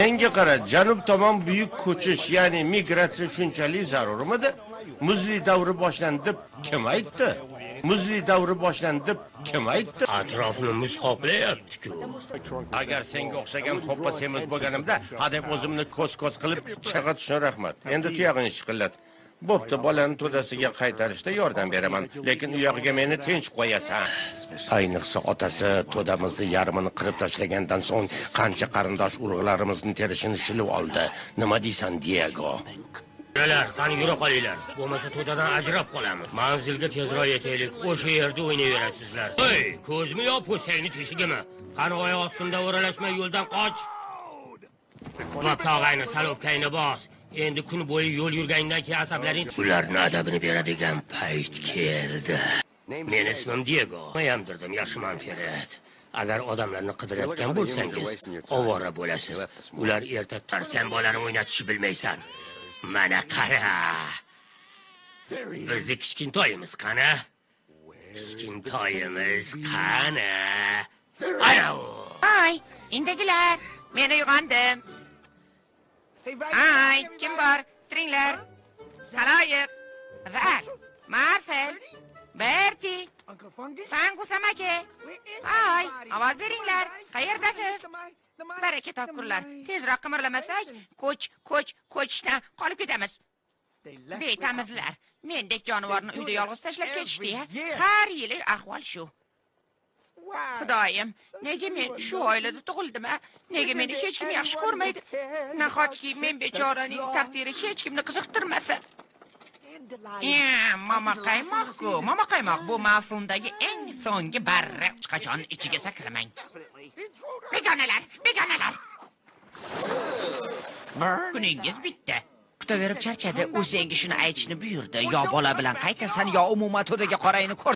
Menga qara, janub tomon buyuk ko'chish, ya'ni migratsiya shunchalik zarurmidi? Muzli davri boshlandi deb kim aytdi? Muzli davri boshlandi deb kim aytdi? Atrofni muz qoplayapti-ku. Agar senga o'xshagan ho'ppa semiz bo'lganimda, hadeb o'zimni ko'z-ko'z qilib chig'a tushun, rahmat. Endi tuyog'ini shiqillat. Bo'pti, bolani to'dasiga qaytarishda yordam beraman, lekin u yog'iga meni tinch qo'yasan. Ayniqsa otasi to'damizni yarmini qirib tashlagandan so'ng qancha qarindosh urug'larimizni terishini shilib oldi. Nima deysan, Diego? Ular, qani yura qolinglar. Bo'lmasa to'dadan ajrab qolamiz. Manzilga tezroq yetaylik. O'sha yerda o'ynayverasizlar. Ey, ko'zmi yo po'stakni teshigimi? Qani oyoq ostimda o'ralashmay yo'ldan qoch. Bo'pti og'ayni, sal o'pkangni bos. Endi kun bo'yi yo'l yurganingdan keyin asablaring ularni adabini beradigan payt keldi. Meni ismim Diego. Mayamdirdim, yaxshi manfaat. Agar odamlarni qidirayotgan bo'lsangiz, ovora bo'lasiz. Ular erta sen bolani o'ynatishni bilmaysan. Mana qara. Bizni kichkintoyimiz qani? Kichkintoyimiz qani? Ana u. Ay, indagilar, men uyg'ondim. Ay, kim bor? Turinglar. Xaloyiq. Zak, Marsel, Berti, Fangus amaki. Ay, ovoz beringlar. Qayerdasiz? Baraka topkurlar. Tezroq qimirlamasak, ko'ch, ko'ch, ko'chishdan qolib ketamiz. Betamizlar. Mendek jonivorni uyda yolg'iz tashlab ketishdi-ya. Har yili ahvol shu. Xudoyim, nega men shu oilada tug'ildim a? Nega meni hech kim yaxshi ko'rmaydi? Nahotki men bechoraning taqdiri hech kimni qiziqtirmasa? Mama qaymoq-ku, mama qaymoq bu mavsumdagi eng so'nggi barra. Hech qachon ichiga sakramang. Begonalar, begonalar. Kuningiz bitdi. Kutaverib charchadi. U senga shuni aytishni buyurdi. Yo bola bilan qaytasan, yo umuman to'daga qorayini ko'r.